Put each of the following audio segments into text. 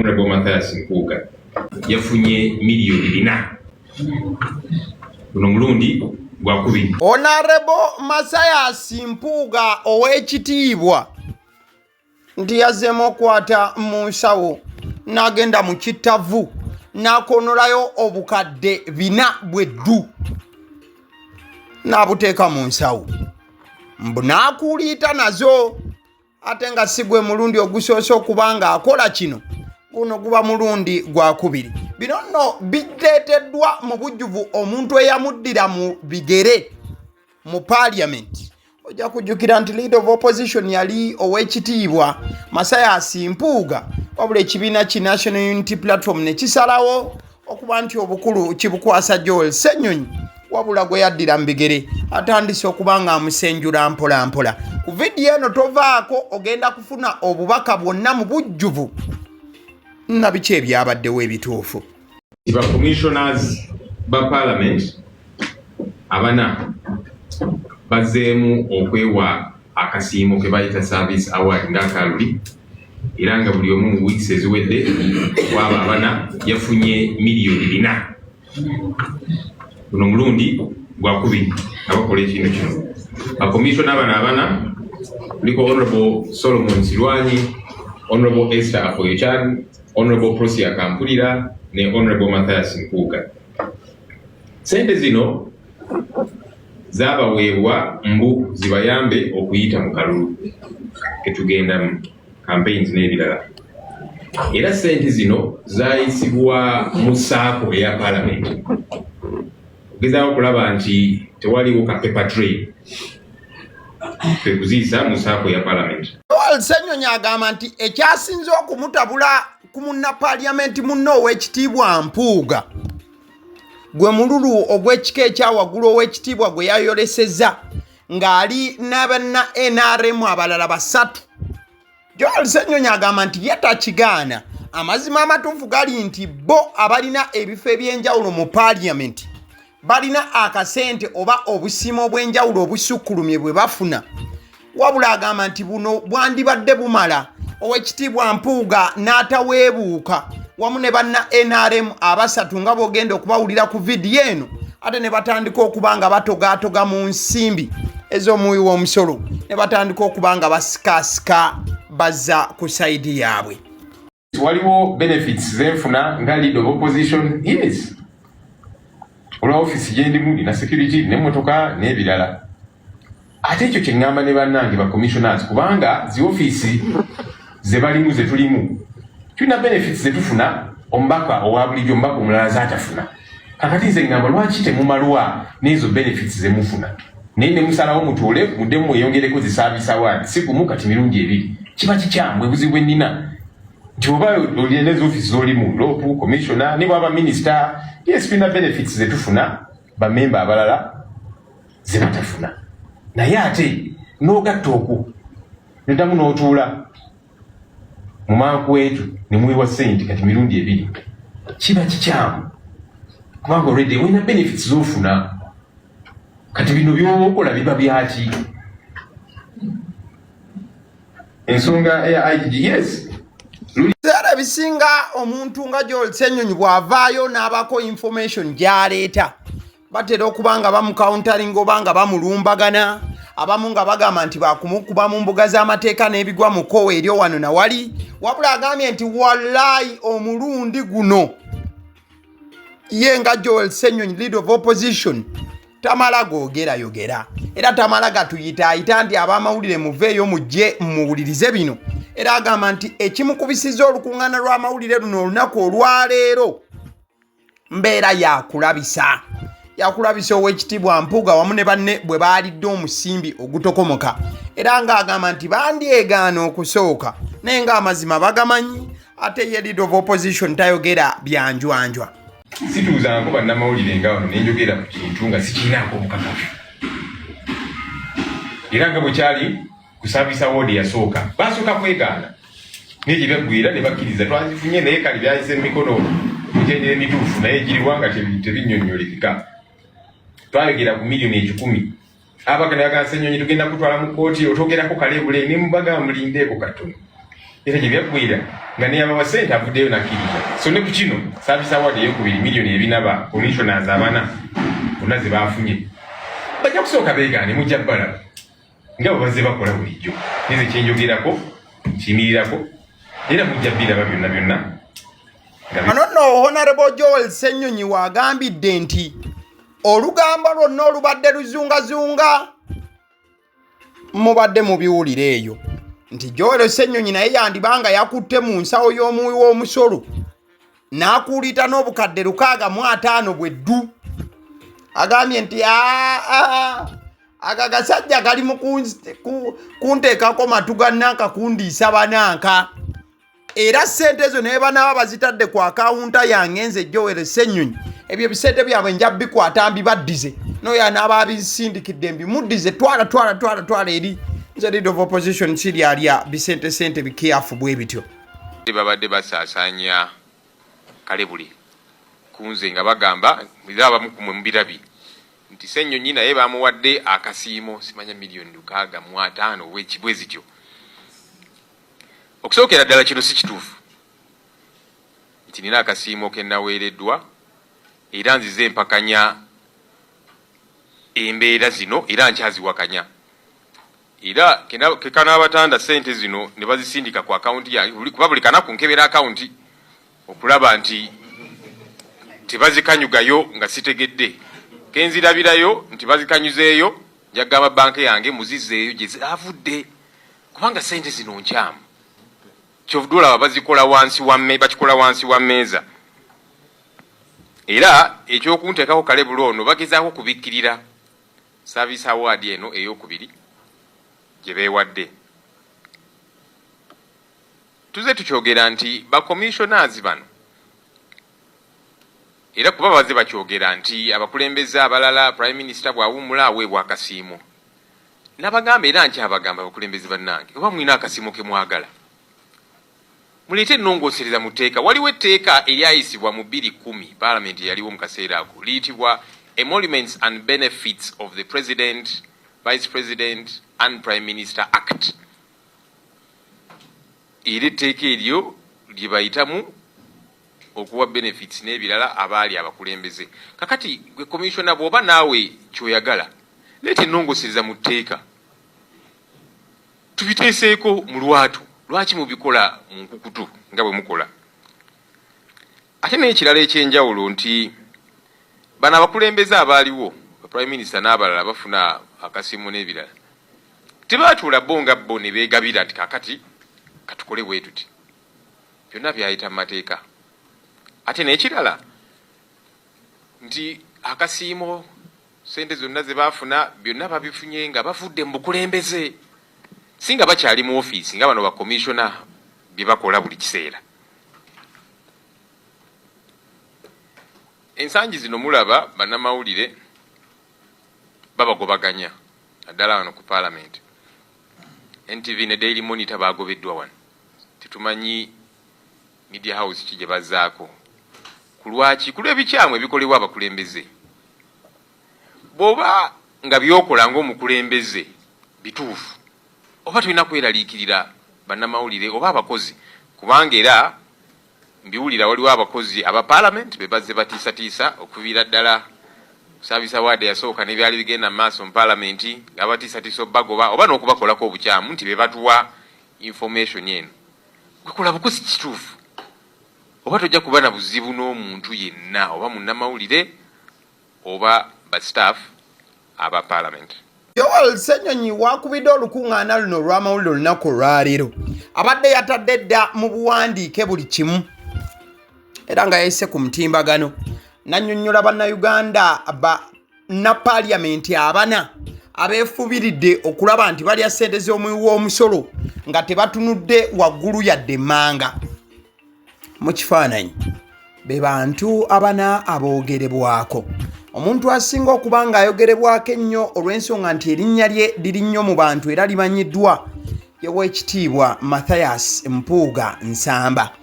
Honorable Mathias Mpuuga yafunye miliyoni 4. Guno mulundi gwakubiri. Honorable Mathias Mpuuga, ow'ekitiibwa, nti yazzeemu okwata mu nsawo n'agenda mu kittavu n'akonolayo obukadde 400 bweddu n'abuteeka mu nsawo, mbu n'akuuliita nazo. Ate nga si gwe mulundi ogusoose okuba nga akola kino, guno guba mulundi gwakubiri. Bino nno bireeteddwa mu bujjuvu omuntu eyamuddira mu bigere mu Parliament. Ojja kujjukira nti leader of opposition yali ow'ekitiibwa Mathias Mpuuga, wabula ekibiina ki National Unity Platform ne kisalawo okuba nti obukulu kibukwasa Joel Ssenyonyi, wabula gwe yaddira mu bigere atandise okuba nga amusenjula mpola mpola. Ku vidiyo eno tovaako, ogenda kufuna obubaka bwonna mu bujjuvu nabiki ebyabaddewo ebituufu. Ba commissioners ba Parliament abana bazzeemu okwewa akasiimo ke bayita service award ng'akaluli, era nga buli omu mu weeks eziwedde waba abana yafunye miliyoni 4. Guno omulundi gwakubiri nga bakola ekintu kino. Bakomishona bano abana kuliko Honorable Solomon Silwanyi, Honorable Esther Afoyochan, Honorable Prosia Kampulira ne Honorable Mathias Mpuuga. Sente zino zabaweebwa mbu zibayambe okuyita mu kalulu ketugendamu, campaigns n'ebirala. Era sente zino zayisibwa mu SACCO eya Parliament, okugezaako okulaba nti tewaliwo ka paper trail, kwe kuziyisa mu SACCO ya Parliament. Joel Ssenyonyi agamba nti ekyasinze okumutabula ku munnapaaliyamenti munne ow'ekitiibwa Mpuuga gwe mululu ogw'ekika ekyawaggulu ow'ekitiibwa gwe yayolesezza ng'ali n'abanna NRM abalala basatu. Joel Ssenyonyi agamba nti ye takigaana, amazima amatuufu gali nti bo abalina ebifo ebyenjawulo mu Paaliyamenti balina akasente oba obusiimo obw'enjawulo obusukkulumye bwe bafuna, wabula agamba nti buno bwandibadde bumala ow'ekitiibwa Mpuuga n'ataweebuuka wamu ne banna NRM abasatu nga bw'ogenda okubawulira ku vidiyo eno, ate ne batandika okuba nga batogaatoga mu nsimbi ez'omuwi w'omusolo, ne batandika okuba nga basikaasika bazza ku side yaabwe. Waliwo benefits zenfuna nga leader of opposition, yes, olwa office gyendimu, nina security n'emmotoka n'ebirala. Ate ekyo kyeŋŋamba ne bannange ba commissioners, kubanga zi ofiisi ze balimu ze tulimu, tulina benefits zetufuna omubaka owa bulijjo, omubaka omulala zaatafuna. Kakati nze ŋŋamba, lwaki temumalwa n'ezo benefits zemufuna, naye ne musalawo mutuule muddemu mweyongereko zi service award, si gumu kati mirundi ebiri? Kiba kikyamu. Ebuzibu bwe nnina nti oba olina ezi ofiisi z'olimu, LOP, commissioner, ne bwaba minisita, yes, tulina benefits zetufuna bamemba abalala ze batafuna, naye ate n'ogatta okwo noddamu n'otuula mu mankwetu ne muweebwa ssente kati mirundi ebiri, kiba kikyamu, kubanga already olina benefits z'ofuna. Kati bino by'oba okola biba byaki? Ensonga eya IGG, yes. Ebiseera ebisinga omuntu nga Joel Ssenyonyi bw'avaayo n'abaako information gy'aleeta, batera okuba nga bamukawuntalinga oba nga bamulumbagana, abamu nga bagamba nti bakumukuba mu mbuga z'amateeka n'ebigwa mu kkowa eryo wano nawali. Wabula agambye nti wallaayi omulundi guno ye nga Joel Ssenyonyi, leader of opposition, tamala googerayogera era tamala gatuyitaayita nti ab'amawulire muveeyo mujje muwulirize bino. Era agamba nti ekimukubisiza olukuŋŋaana lw'amawulire luno olunaku olwaleero mbeera yakulabisa, yakulabisa ow'ekitiibwa Mpuuga wamu ne banne bwe baalidde omusimbi ogutokomoka, era ng'agamba nti bandyegaana okusooka, naye ng'amazima bagamanyi, ate ye leader of opposition tayogera byanjwanjwa. Situuzanko bannamawulire nga wano nenjogera ku kintu nga sikirinaako obukakafu. Era nga bwe kyali ku service award eyasooka, basooka kwegaana, naye gye byaggwira ne bakkiriza twazifunye, naye kale byayise mu mikono mitendera emituufu, naye giriwa nga tebinnyonnyolekeka. Twayogera ku miliyoni 100, abaka ne bagamba, "Ssenyonyi, tugenda kutwala mu kkooti, otwogerako kalebule." Ne mubagamba, "Mulindeeko katono." Era gye byaggwera nga neyabawa sente avuddeyo nakkiriza. So ne ku kino service award eyokubiri miliyoni ebina ba commissioners abana bonna ze baafunye bajja kusooka beegaane, mujja balaba nga bwe bazze bakola bulijjo. Nize kyenjogerako nkiyimirirako era mujja biraba byonna byonna. Wano nno Honorable Joel Ssenyonyi waagambidde nti olugambo lwonna olubadde luzungazunga mubadde mubiwulira eyo nti Joel Ssenyonyi naye yandiba nga yakutte mu nsawo y'omuwi w'omusolo n'akuuliita n'obukadde 65 bweddu. Agambye nti aa aga gasajja gali mu kunteekako matu ga nanka kundiisa bananka, era ssente ezo naye banaaba bazitadde ku akawunta yange nze Joel Ssenyonyi, ebyo ebisente byabwe nja bikwata mbibaddize, n'oyo anaaba abisindikidde mbimuddize, twala twala twala twala eri nze leader of opposition siryalya bisente sente bikyafu bwe bityo. Babadde basaasaanya kalebule kunze nga bagamba, era abamu ku mwe mubirabye, nti Ssenyonyi naye bamuwadde akasiimo simanya miliyoni 65 bwe zityo. Okusookera ddala kino si kituufu nti nina akasiimo ke naweereddwa, era nzize empakanya embeera zino era nkyaziwakanya, era kekanaabatanda ssente zino ne bazisindika ku akawunti yange, kuba buli kanaku nkebera akawunti okulaba nti tebazikanyugayo nga sitegedde. Kenzirabirayo nti bazikanyuzeeyo, njagamba banka yange muzizzeeyo gye zavudde, kubanga ssente zino nkyamu. Kyovudde olaba bazikola wansi wa bakikola wansi wa mmeeza, era ekyokunteekako kalebula ono bagezaako kubikkirira service award eno eyokubiri gye beewadde. Tuze tukyogera nti bacommissioners bano, era kuba baze bakyogera nti abakulembeze abalala, prime minister bw'awummula aweebwa akasiimo. Nabagamba era nkyabagamba, abakulembeze bannange, oba mulina akasiimo ke mwagala, muleete ennongoosereza mu tteeka. Waliwo etteeka eryayisibwa mu 2010, paalamenti eyaliwo mu kaseera ako, liyitibwa Emoluments and Benefits of the President, Vice President and Prime Minister Act, era etteeka eryo lye bayitamu okuwa benefits n'ebirala abaali abakulembeze. Kakati gwe commissioner, bw'oba naawe kyoyagala, leeta ennongoosereza mu tteeka tubiteeseeko mu lwatu. Lwaki mubikola mu nkukutu nga bwe mukola? Ate n'ekirala ekyenjawulo nti bano abakulembeze abaaliwo, prime minister n'abalala, bafuna akasiimo n'ebirala, tebaatuula bo nga bo ne beegabira nti kakati katukole bwe tuti. Byonna byayita mu mateeka. Ate n'ekirala nti akasiimo, sente zonna ze baafuna, byonna babifunye nga bavudde mu bukulembeze, si nga bakyali mu ofiisi nga bano bakomishona bye bakola buli kiseera. Ensangi zino mulaba bannamawulire babagobaganya, naddala wano ku paalamenti. NTV ne Daily Monitor bagobeddwa wano, tetumanyi media house ki gye bazzaako. Ku lwaki? Ku lw'ebikyamu ebikolebwa abakulembeze. Bw'oba nga byokola ng'omukulembeze bituufu, oba tulina kweraliikirira bannamawulire oba abakozi? Kubanga era mbiwulira, waliwo abakozi aba paalamenti be bazze batiisatiisa okuviira ddala service award eyasooka n'ebyali bigenda mu maaso mu paalamenti, nga batiisatiisa obbagoba oba n'okubakolako obukyamu nti be batuwa information eno. Gwekola bukozi kituufu, oba tojja kuba na buzibu n'omuntu yenna, oba munnamawulire oba ba staff aba paalamenti. Joel Ssenyonyi wakubidde olukuŋŋaana luno olw'amawulire olunaku olwaleero. Abadde yatadde dda mu buwandiike buli kimu, era nga yayise ku mutimbagano n'annyonnyola bannayuganda ba na paaliyamenti abana abeefubiridde okulaba nti balya ssente z'omuwi w'omusolo nga tebatunudde waggulu yadde emmanga. Mu kifaananyi be bantu abana aboogerebwako. Omuntu asinga okuba ng'ayogerebwako ennyo olw'ensonga nti erinnya lye liri nnyo mu bantu era limanyiddwa ye w'ekitiibwa Mathias Mpuuga Nsamba,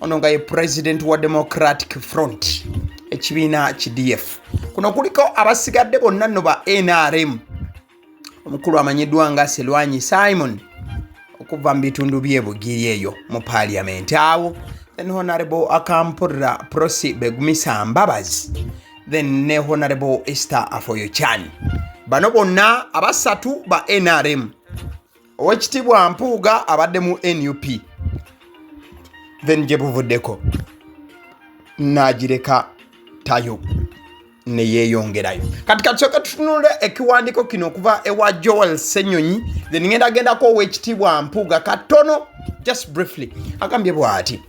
ono nga ye pulezidenti wa Democratic Front, ekibiina ki DF. Kuno kuliko abasigadde bonna nno ba NRM, omukulu amanyiddwa nga Selwanyi Simon. Okuva mu bitundu by'e Bugiri eyo mu parliament awo, then Honorable Akampurira Prossy Begumisa Mbabazi, then ne Honorable Esther Afoyochan. Bano bonna abasatu ba NRM. Owekitiibwa Mpuuga abadde mu NUP, then gye buvuddeko n'agireka tayo ne yeeyongerayo. Kati katusooke tutunule ekiwandiiko kino okuva ewa Joel Ssenyonyi, then ngenda gendako owekitiibwa Mpuuga katono, just briefly. Agambye bw'ati: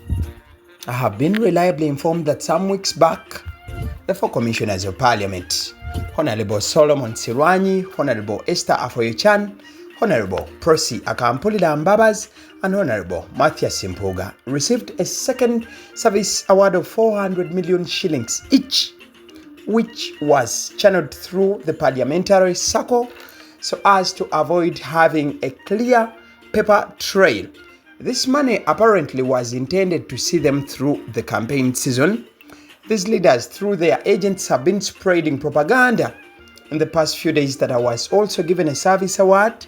"I have been reliably informed that some weeks back, the four commissioners of parliament, Honorable Solomon Silwany, Honorable Esther Afoyochan, Honorable Prossy Akampulira Mbabazi, and Honorable Mathias Mpuuga, received a second service award of 400 million shillings each, which was channeled through the parliamentary circle so as to avoid having a clear paper trail. This money apparently was intended to see them through the campaign season. These leaders, through their agents, have been spreading propaganda in the past few days that I was also given a service award.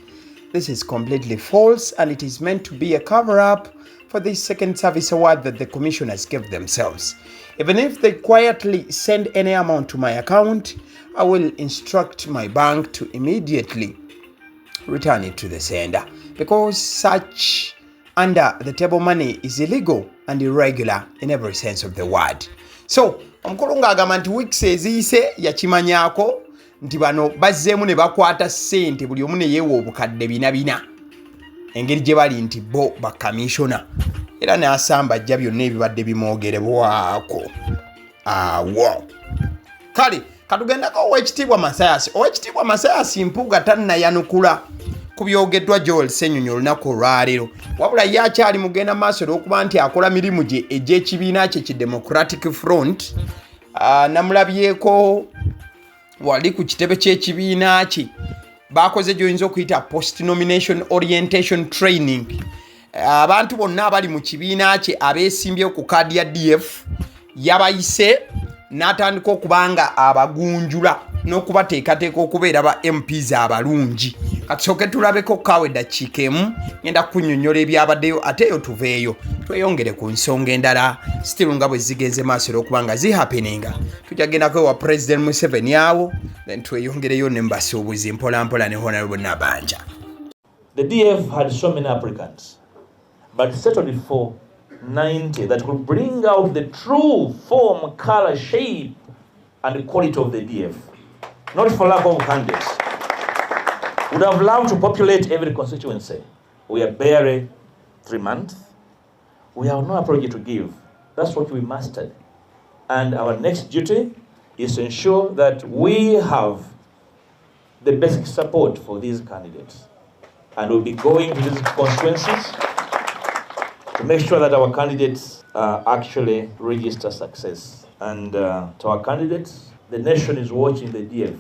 This is completely false, and it is meant to be a cover up for this second service award that the commissioners gave themselves. Even if they quietly send any amount to my account, I will instruct my bank to immediately return it to the sender, because such under the table money is illegal and irregular in every sense of the word." So omukulu ng'agamba nti weeks eziyise yakimanyaako nti bano bazzeemu ne bakwata ssente, buli omu ne yeewa obukadde bina bina, engeri gye bali nti bo bakamishona, era n'asambajja byonna ebibadde bimwogerebwako awo. Kale katugendako Owekitiibwa Mathias. Owekitiibwa Mathias Mpuuga tannayanukula ku byogeddwa Joel Ssenyonyi olunaku olwaleero, wabula ye akyali mugenda maaso olw'okuba nti akola mirimu gye egy'ekibiina kye ki Democratic Front. Namulabyeko wali ku kitebe ky'ekibiina kye, bakoze gyoyinza okuyita post nomination orientation training. Abantu bonna abali mu kibiina kye abeesimbyewo ku kaadi ya DF yabayise n'atandika okuba nga abagunjula n'okubateekateeka okubeera ba MPs abalungi. Katusooke tulabeko kaawe eddakiika emu, ngenda kunnyonnyola ebyabaddeyo, ate eyo tuveeyo tweyongere ku nsonga endala still nga bwe zigenze maaso era okuba nga zihappeninga. Tujja gendako ewa President Museveni awo, then tweyongereyo ne mubasuubuzi mpolampola ne Honorable Nabanja. The DF had so many applicants, but settled for 90 that could bring out the true form, color, shape, and quality of the DF. Not for lack of candidates. Would have loved to populate every constituency. We are barely 3 months. We have no apology to give. That's what we mastered. And our next duty is to ensure that we have the basic support for these candidates. And we'll be going to these constituencies to make sure that our candidates actually register success. And to our candidates, the nation is watching the DF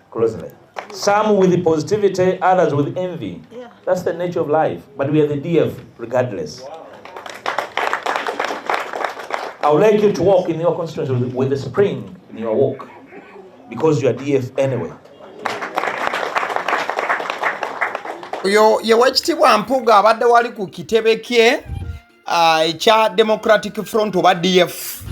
closely. Some with positivity, others with envy. That's the nature of life. But we are the DF regardless. I would like you to walk in your constituency with the spring in your walk, because you are DF anyway. Oyo ye Wekitiibwa Mpuuga abadde wali ku kitebe kye ekya Democratic Front oba DF,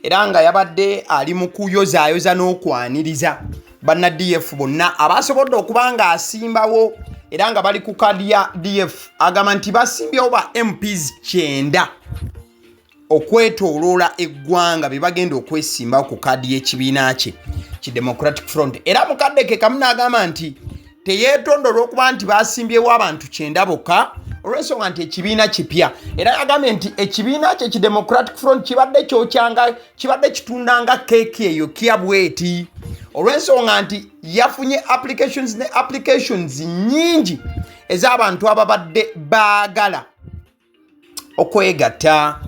era nga yabadde ali mu kuyozaayoza n'okwaniriza banna DF bonna abasobodde okuba nga asimbawo era nga bali ku kaadi ya DF. Agamba nti basimbyewo ba MPs 90 okwetooloola eggwanga be bagenda okwesimbawo ku kaadi y'ekibiina kye ki Democratic Front. Era mukadde ke kamu n'agamba nti teyeetonda olw'okuba nti basimbyewo abantu 90 bokka, olw'ensonga nti ekibiina kipya. Era yagambye nti ekibiina kye ki Democratic Front kibadde kyokyanga, kibadde kitundanga keeki eyo kya bweti, olw'ensonga nti yafunye applications ne applications nnyingi ez'abantu ababadde baagala okwegatta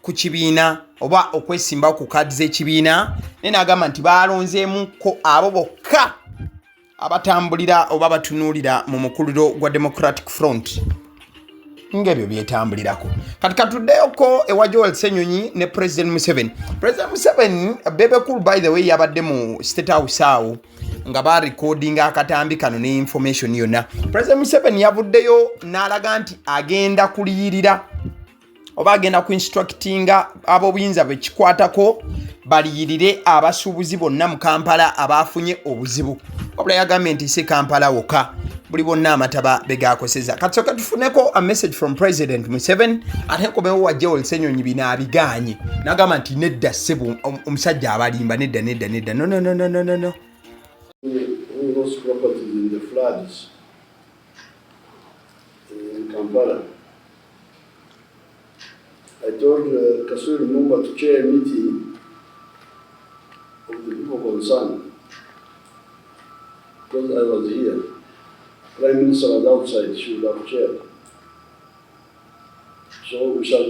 ku kibiina oba okwesimbawo ku kaadi z'ekibiina, naye n'agamba nti baalonzeemuko abo bokka abatambulira oba batunuulira mu mukuliro gwa Democratic Front ng'ebyo byetambulirako. Kati katuddeyoko ewa Joel Ssenyonyi ne President Museveni. President Museveni, Bebe Cool, by the way, yabadde mu State House awo. nga barekodinga akatambi kano ne information yonna. President Museveni yavuddeyo n'alaga nti agenda kuliyirira oba agenda ku instructinga ab'obuyinza bekikwatako baliyirire abasuubuzi bonna mu Kampala abaafunye obuzibu. Wabula yagambye nti si Kampala wokka, buli bonna amataba begakoseza. Kati soka tufuneko a message from President Museveni, ate nkomewo wa Joel Ssenyonyi bino abigaanye n'agamba nti nedda ssebo, omusajja abalimba, nedda nedda nedda, no no no no no no. Who lost properties in the floods in Kampala. I told Kasule Lumumba to chair a meeting of the people concerned because I was here. Prime Minister was outside, she would have chaired. So we shall,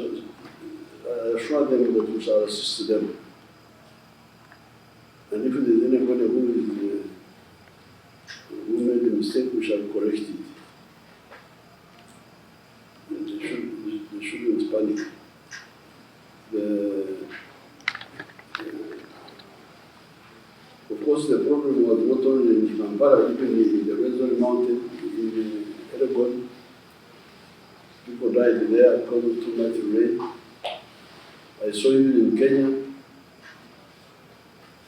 I assure them that we shall assist them. And if there is anybody who made a mistake, we shall correct it. And they shouldn't panic. Of course, the problem was not only in Kampala, even in the Rwenzori Mountain, in Elgon. People died there because of too much rain. I saw even in Kenya, it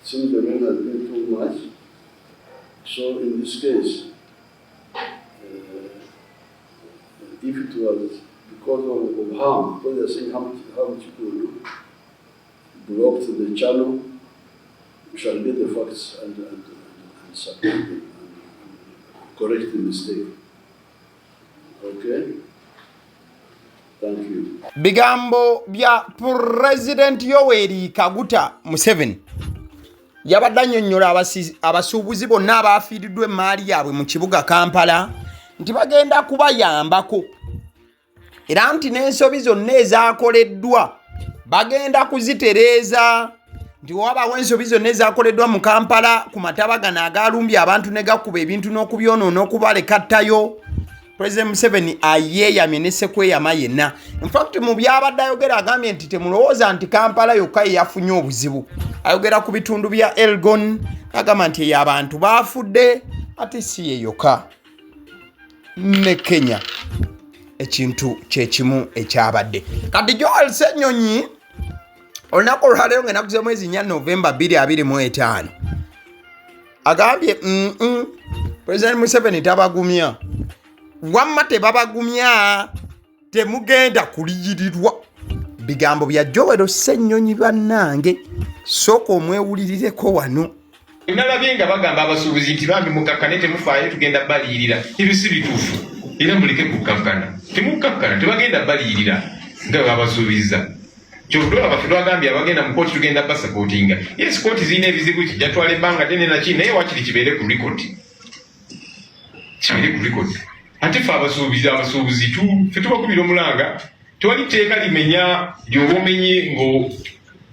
seems the rain has been too much. So in this case, if it was because of harm, because they are saying how people blocked the channel, we shall get the facts and support them and correct the mistake. Okay? Thank you. Bigambo bya President Yoweri Kaguta Museveni. Yabadde annyonnyola abasuubuzi bonna abaafiiriddwa emaali yaabwe mu kibuga Kampala nti bagenda kubayambako, era nti n'ensobi zonna ezaakoleddwa bagenda kuzitereeza, nti wabaawo ensobi zonna ezaakoleddwa mu Kampala ku mataba gano agalumbye abantu ne gakuba ebintu n'okubyonoona okubaleka ttayo. President Museveni ayeeyamye ne sekweyama yenna. Infact, mu byabadde ayogera agambye nti temulowooza nti Kampala yokka ye yafunye obuzibu. Ayogera ku bitundu bya Elgon, agamba nti eyo abantu baafudde, ate si ye yokka, ne Kenya ekintu kyekimu ekyabadde. Kati Joel Ssenyonyi olunaku olwaleero nga ennaku z'omwezi 4 Novemba 2025 agambye President Museveni tabagumya, wamma tebabagumya, temugenda kuliyirirwa. Bigambo bya Joel Ssenyonyi. Bannange, sooka omwewulirireko wano. Nalabye nga bagamba abasuubuzi nti bambi mukakkane, temufaayo, tugenda baliyirira. Ebyo si bituufu, era muleke kukkakkana, temukkakkana, tebagenda baliyirira nga bwe babasuubiza. Kyovudde baffe twagambye abagenda mu kooti tugenda basupportinga. Yes, kooti zirina ebizibu, kijja twala ebbanga ddene naki, naye wakiri kibeere ku record, kibeere ku record. Ate ffe abasuubuzi ffe tubakubira omulanga, tewali tteeka limenya lyoba omenye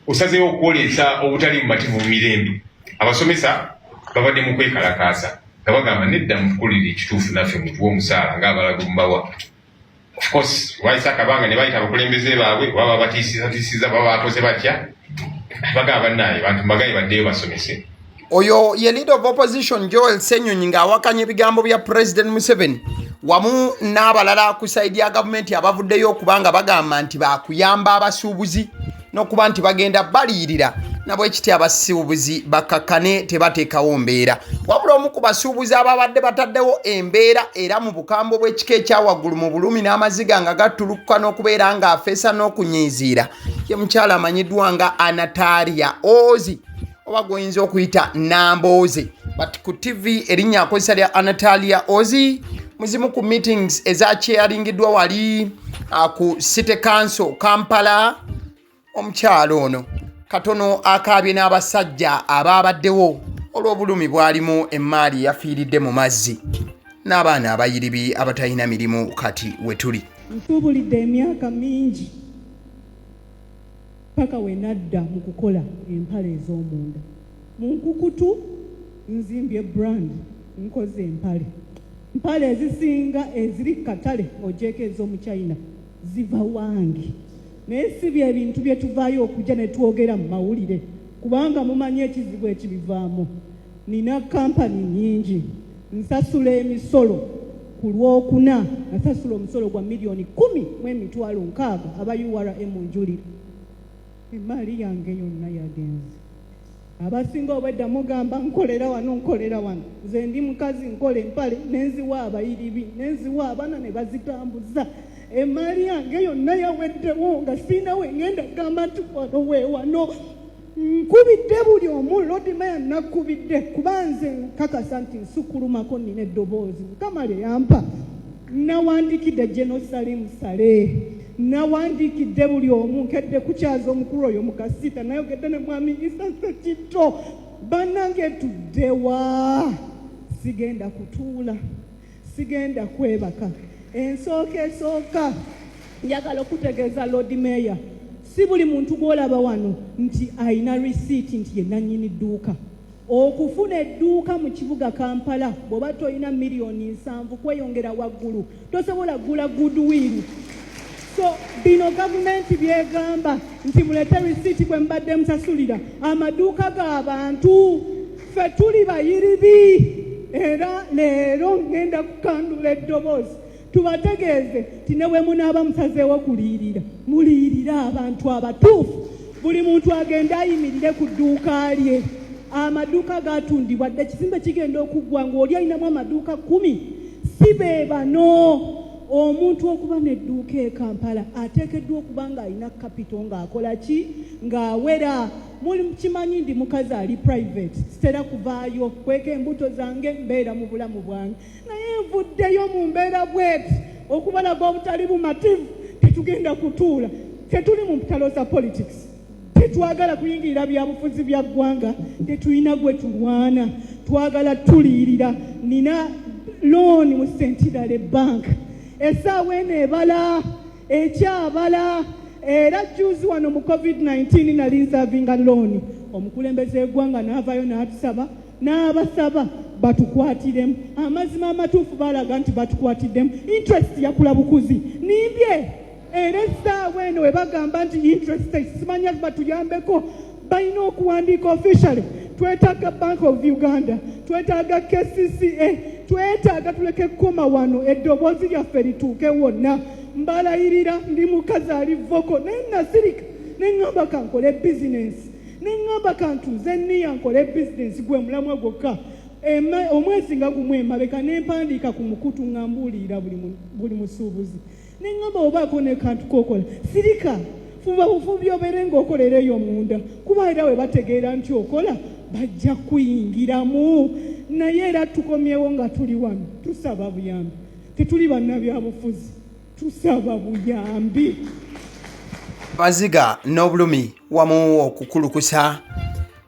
ng'osazeewo okwoleesa obutali mumativu mu mirembe. Abasomesa babadde mu kwekalakaasa nga bagamba nedda, mutukolere ekituufu, naffe mutuwe omusaala ng'abalago mubawa. Of course wayise akabanga ne bayita abakulembeze baabwe, oba babatiisizatiisiza, baba bakoze batya, bagamba bannaaye bantu mbagaye baddeyo basomese. Oyo ye Leader of Opposition Joel Ssenyonyi ng'awakanya ebigambo bya President Museveni wamu n'abalala ku side ya gavumenti abavuddeyo okuba nga bagamba nti bakuyamba abasuubuzi n'okuba nti bagenda baliyirira, nabwe kiti abasuubuzi bakakkane, tebateekawo mbeera. Wabula omu ku basuubuzi ababadde bataddewo embeera era mu bukambwe bw'ekika ekyawaggulu, mu bulumi n'amaziga nga gattulukuka n'okubeera ng'afeesa n'okunyiiziira, ye mukyala amanyiddwa nga Anatalia Ozi, oba gwoyinza okuyita Nambooze, but ku TV erinnya akozesa lya Anatalia Ozi. Muzimu ku meetings ezakyeyalingiddwa wali ku City Council Kampala, omukyalo ono katono akaabye n'abasajja abaabaddewo olw'obulumi bwalimu, emaali yafiiridde mu mazzi n'abaana abayiribi abatalina mirimu kati we tuli. Nsuubulidde emyaka mingi paka we nadda mu kukola empale ez'omunda mu nkukutu. Nzimbye brand, nkoze empale ezisinga eziri katale ogyeko ez'omu China ziva wange, naye si bye bintu bye tuvaayo okujja ne twogera mu mawulire, kubanga mumanyi ekizibu ekibivaamu. Nina kampani nnyingi, nsasula emisolo. Ku Lwokuna nasasula omusolo gwa 10,600,000 aba URA munjulira. Emaali yange yonna yagenze. Abasinga obwedda mugamba nkolera wano, nkolera wano. Nze ndi mukazi, nkola empale nenziwa abayiribi, nenziwa abaana ne bazitambuza. Emaali yange yonna yaweddewo nga siina we ngenda kugamba nti wano we wano. Nkubidde buli omu, Lord Mayor nakubidde, kuba nze nkakasa nti nsukulumako, nnina eddoboozi Mukama lye yampa. Nawandiikidde General Salim Saleh, nawandiikidde buli omu, nkedde kukyaza omukulu oyo Mukasita, nayogedde ne mwami Isa Sekitto. Bannange, tuddewa? Sigenda kutuula, sigenda kwebaka. Ensooka esooka, njagala okutegeeza Lord Mayor, si buli muntu gw'olaba wano nti ayina risiiti nti ye nannyini dduuka. Okufuna edduuka mu kibuga Kampala, bw'oba tolina 70 million kweyongera waggulu, tosobola kugula goodwill. So bino gavumenti byegamba nti mulete risiiti bwe mubadde musasulira amaduuka g'abantu, ffe tuli bayiribi. Era leero ngenda kukandula eddoboozi tubategeeze nti ne bwe munaaba musazeewo kuliyirira, muliyirire abantu abatuufu. Buli muntu agende ayimirire ku dduuka lye. Amaduuka gatundibwa dde, ekizimbe kigenda okuggwa ng'oli alinamu amaduuka 10. Si be bano. Omuntu okuba n'edduuka e Kampala ateekeddwa okuba ng'alina capital, ng'akola ki, ng'awera. Muli kimanyi ndi mukazi ali private, sitera kuvaayo kweka embuto zange, mbeera mu bulamu bwange, naye nvuddeyo mu mbeera bweti okubalaga obutali bumativu. Tetugenda kutuula, tetuli mu mpitalo za politics, tetwagala kuyingirira byabufuzi bya ggwanga, tetulina gwe tulwana, twagala tuliyirira. Nina looni mu Centenary Bank, essaawa eno ebala ekyabala. Era juzi wano mu COVID-19 nali nsavinga looni, omukulembeze w'eggwanga n'avaayo n'atusaba, n'abasaba batukwatiremu. Amazima amatuufu, balaga nti batukwatiddemu, interest yakula bukuzi. Nimbye? Era essaawa eno we bagamba nti interest simanya, batuyambeko, balina okuwandiika officially. Twetaaga Bank of Uganda, twetaaga KCCA, twetaaga tuleke kukoma wano, eddoboozi lyaffe lituuke wonna. Mbalayirira, ndi mukazi ali vocal, naye nasirika neŋŋamba kankole bizinensi, neŋŋamba kantuuze niya nkole bizinensi, gwe mulamwa gwokka. Omwezi nga gumu emabeka nempandiika ku mukutu nga mbuulirira buli musuubuzi, neŋŋamba obaako nekantu kokola, sirika, fuba bufubi obeere ng'okolera eyo munda, kuba era we bategeera nti okola bajja kuyingiramu. Naye era tukomyewo nga tuli wano tusaba buyambi. Tetuli bannabyabufuzi, tusaba buyambi. Abaziga n'obulumi wamu okukulukusa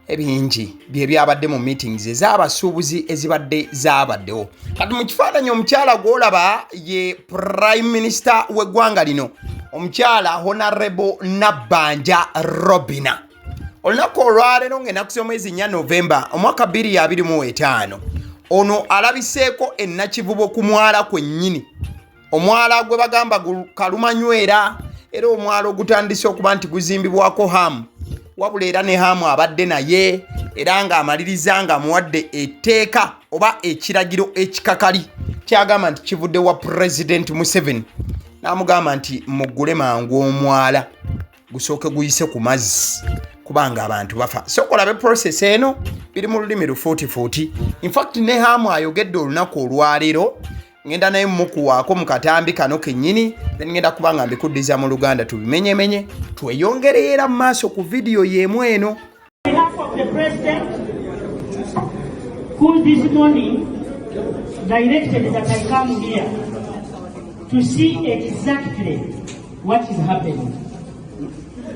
ebingi bye byabadde mu meetings ez'abasuubuzi ezibadde zaabaddewo. Kati mu kifaananyi omukyala gw'olaba ye Prime Minister w'eggwanga lino, omukyala Honorable Nabbanja Robina. Olunaku olwaleero ng'ennaku z'omwezi 4 Novemba omwaka 2025, ono alabiseeko ennakivubo ku mwala kwennyini, omwala gwe bagamba Kalumanywera, era omwala ogutandise okuba nti guzimbibwako Hamu. Wabula era ne Hamu abadde naye, era ng'amaliriza ng'amuwadde etteeka oba ekiragiro ekikakali kyagamba nti kivudde wa Pulezidenti Museveni, n'amugamba nti muggule mangu omwala gusooke guyise ku mazzi kubanga abantu bafa. Sooka olabe process eno, biri mu lulimi lufuutifuuti. Infact ne Hamu ayogedde olunaku olwaleero, ngenda naye mukuwaako mu katambi kano kennyini, then ngenda kuba nga mbikuddiza mu Luganda tubimenyemenye, tweyongereyo era mu maaso ku vidiyo y'emu eno. Behalf of the President, who this morning directed that I come here to see exactly what is happening.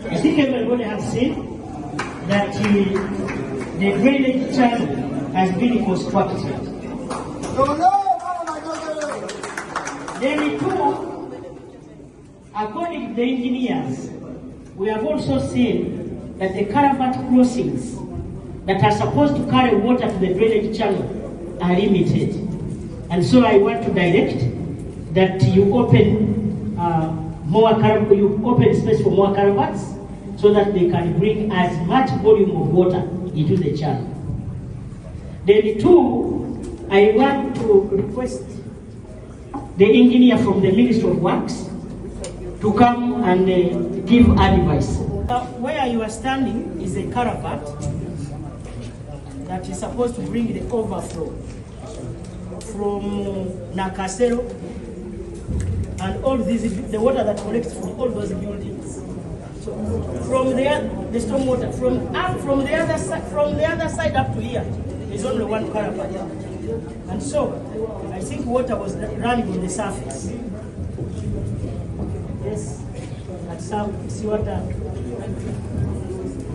I think everybody has seen that the drainage channel has been constructed. Then two, according to the engineers, we have also seen that the culvert crossings that are supposed to carry water to the drainage channel are limited. And so I want to direct that you open you open space for more culverts so that they can bring as much volume of water into the channel. Then two, I want to request the engineer from the Ministry of Works to come and give advice. Where you are standing is a culvert that is supposed to bring the overflow from Nakasero and all these, the water that collects from all those buildings. So from there, the storm water from up from the other side, from the other side up to here, there's only one culvert. And so I think water was running on the surface. Yes, at some seawater.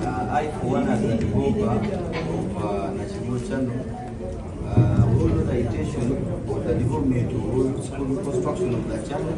I, for one, as the developer of Nakivubo Channel, we all know the intention of the development or school construction of the channel.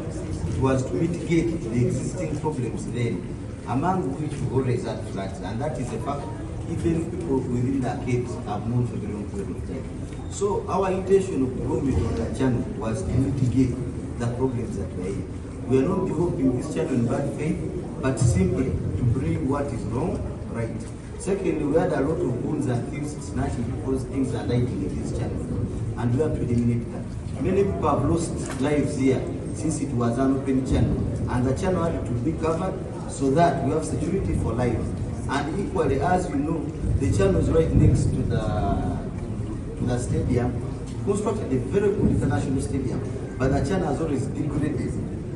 It was to mitigate the existing problems then, among which we always had floods, and that is a fact even people within the arcades have known for a very long period of time. So our intention of development of the channel was to mitigate the problems that were here. We are not developing this channel in bad faith, but simply to bring what is wrong right. Secondly, we had a lot of goons and thieves snatching people's things and hiding in this channel, and we have to eliminate that. Many people have lost lives here since it was an open channel, and the channel had to be covered so that we have security for life. And equally, as you know, the channel is right next to the stadium, constructed a very good international stadium, but the channel has always degraded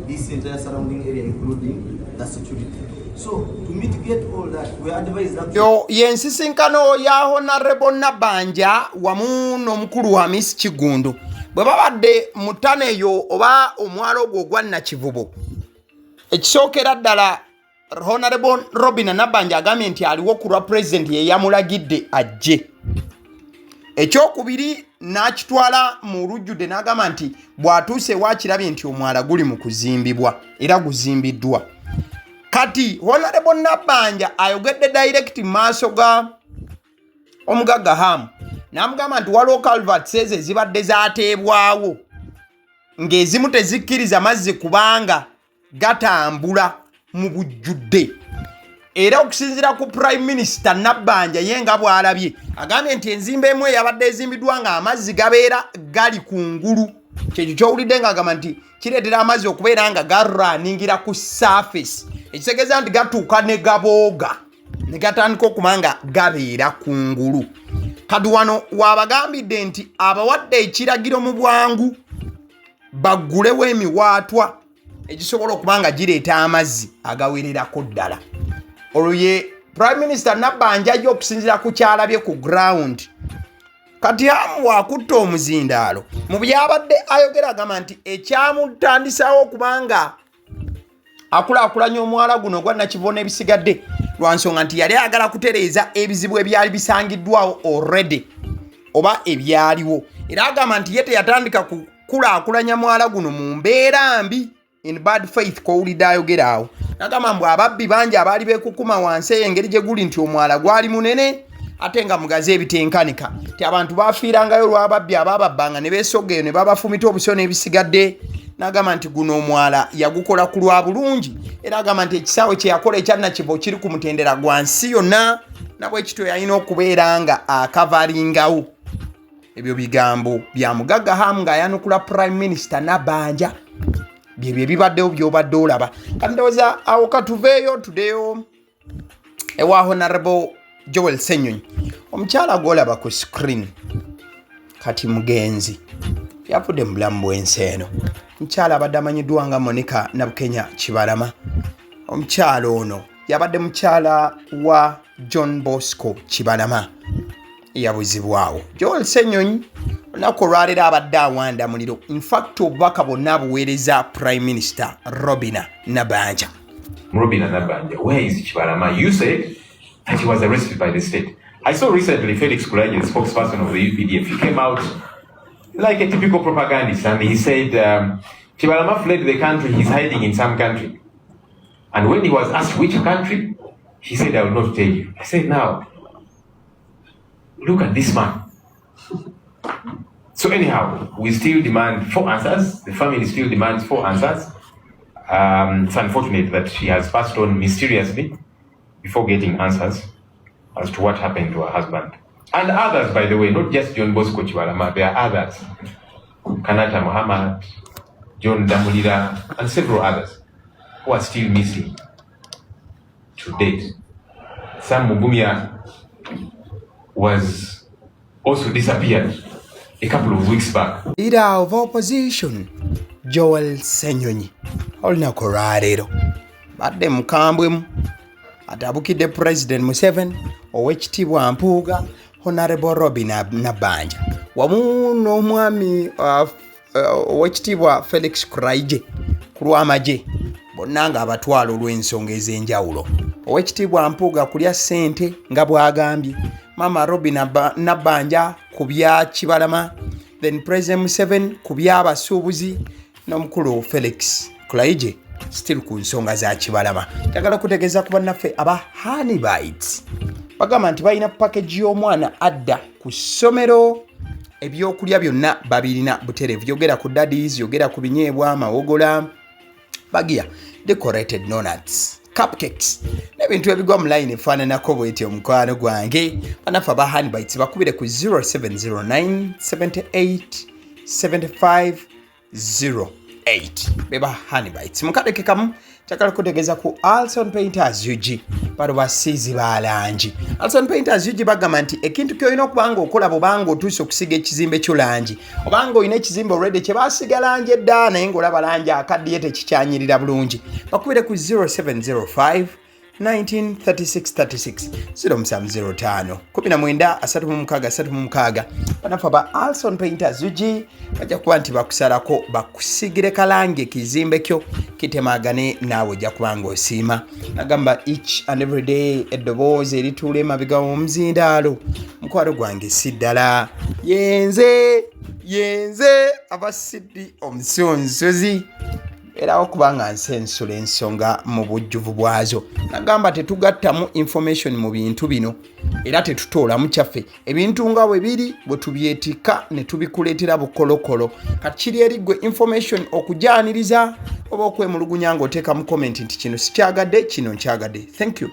this entire surrounding area, including the security. So to mitigate all that, we advise that Yo yensisinkano ya Honorable Nabbanja wamu n'omukulu Hamis Kiggundu bwe babadde mu ttano eyo oba omwalo ogwo ogwa Nakivubo. Ekisookera ddala, Honorable Robina Nabbanja agambye nti aliwo ku lwa Pulezidenti, ye yamulagidde ajje. Ekyokubiri, n'akitwala mu lujjudde n'agamba nti bw'atuuse waakirabye nti omwala guli mu kuzimbibwa era guzimbiddwa. Kati Honorable Nabbanja ayogedde direct mu maaso ga omugagga Hamu n'amugamba nti waliwo culverts ezo ezibadde zaateebwawo ng'ezimu tezikkiriza mazzi kubanga gatambula mu bujjudde. Era okusinziira ku Prime Minister Nabbanja, ye nga bw'alabye, agambye nti enzimba emu eyabadde ezimbiddwa ng'amazzi gabeera gali ku ngulu, kyekyo kyowulidde ng'agamba nti kireetera amazzi okubeera nga garunningira ku surface, ekitegeeza nti gatuuka ne gabooga ne gatandika okuba nga gabeera ku ngulu. Kati wano wabagambidde nti abawadde ekiragiro mu bwangu baggulewo emiwaatwa egisobola okuba nga gireeta amazzi agawererako ddala. Olwo ye Prime Minister Nabbanja ajja okusinziira ku kyalabye ku ground. Kati Hamu wakutta omuzindaalo mu byabadde ayogera, agamba nti ekyamutandisawo okubanga akulaakulanya omwala guno ogwa Nakivubo n'ebisigadde lwa nsonga nti yali ayagala kutereeza ebizibu ebyali bisangiddwawo already oba ebyaliwo. Era agamba nti ye teyatandika kukulaakulanya mwala guno mu mbeera mbi, in bad faith. Kowulidde ayogera awo nagamba mbu ababbi bangi abaali beekukuma wansi eyo, engeri gye guli nti omwala gwali munene ate nga mugazi ebitenkanika, ti abantu bafiirangayo olw'ababbi abaababbanga ne beesoga eyo ne babafumita obuso n'ebisigadde. N'agamba nti guno omwala yagukola ku lwa bulungi. Era agamba nti ekisaawe kye yakola ekya Nakivubo kiri ku mutendera gwa nsi yonna, nabwekityo yalina okubeera nga akavalingawo. Ebyo bigambo bya mugagga Hamu ng'ayanukula Prime Minister Nabbanja. Byebyo ebibaddewo byobadde olaba. Kati ndowooza awo katuveeyo tudeyo ewa Honorable Joel Ssenyonyi. Omukyala gwolaba ku screen kati mugenzi, yavudde mu bulamu bw'ensi eno. Omukyala abadde amanyiddwa nga Monica Nabukenya Kibalama. Omukyala ono yabadde mukyala wa John Bosco Kibalama yabuzibwawo. Joel Ssenyonyi olunaku olwaleero abadde awanda muliro. Infact, obubaka bwonna abuweereza Prime Minister Robina Nabanja. Robina Nabanja, where is Kibalama? You said that he was arrested by the state. I saw recently Felix Kulayigye, the spokesperson of the UPDF, he came out like a typical propagandist and he said Kibalama fled the country, he's hiding in some country. And when he was asked which country, he said, "I will not tell you." I said, "Now, look at this man." So anyhow, we still demand four answers. The family still demands four answers. It's unfortunate that she has passed on mysteriously before getting answers as to what happened to her husband. And others, by the way, not just John Bosco Kibalama, there are others. Kanata Muhammad, John Damulira, and several others who are still missing to date. Sam Mugumya was also disappeared a couple of weeks back. Leader of opposition Joel Ssenyonyi olunaku olwaleero badde mukambwemu atabukidde President Museveni, Owekitiibwa Mpuuga, Honorable Robin Nabbanja wamu n'omwami Owekitiibwa Felix Kuraije ku lw'amagye bonna ng'abatwala olw'ensonga ez'enjawulo. Owekitiibwa Mpuuga kulya ssente nga bw'agambye, Maama Robin Nabbanja ku bya Kibalama, then President Museveni ku by'abasuubuzi n'omukulu Felix Kulaije still ku nsonga za Kibalama. Njagala kutegeeza ku bannaffe aba Honeybites, bagamba nti balina package y'omwana adda ku ssomero, ebyokulya byonna babirina butereevu. Yogera ku daddies, yogera ku binyeebwa, mawogola, bagia, decorated donuts, cupcakes n'ebintu ebigwa mu line efaananako bwetyo. Omukwano gwange, bannaffe aba Honeybites bakubire ku 0709 78 75 08, beba Honeybites. Mukadeke kamu njagala kutegeeza ku Alson Painters UG, bano basiizi ba langi. Alson Painters UG bagamba nti ekintu kyolina okuba nga okola bwobanga otuuse okusiga ekizimbe kyo langi, obanga olina ekizimbe already kye basiga langi edda naye ng'olaba langi akaddiye tekikyanyirira bulungi, bakubire ku 0705 193636, 0705 19 36 36. Banafe aba Alson Painters UG bajja kuba nti bakusalako bakusigire kalangi ekizimbe kyo kitemagane, naawe ojja kuba nga osiima. Nagamba each and every day eddoboozi erituula emabega w'omuzindaalo, mukwano gwange si ddala yenze, yenze abasiddi omusunsuzi erawo kubanga nsensula ensonga mu bujjuvu bwazo. Nagamba tetugattamu information mu bintu bino era tetutoolamu kyaffe, ebintu nga bwe biri bwe tubyetikka ne tubikuleetera bukolokolo. Kati kiri eri ggwe information okujaniriza oba okwemulugunya ng'oteeka mu comment nti kino sikyagadde, kino nkyagadde. Thank you.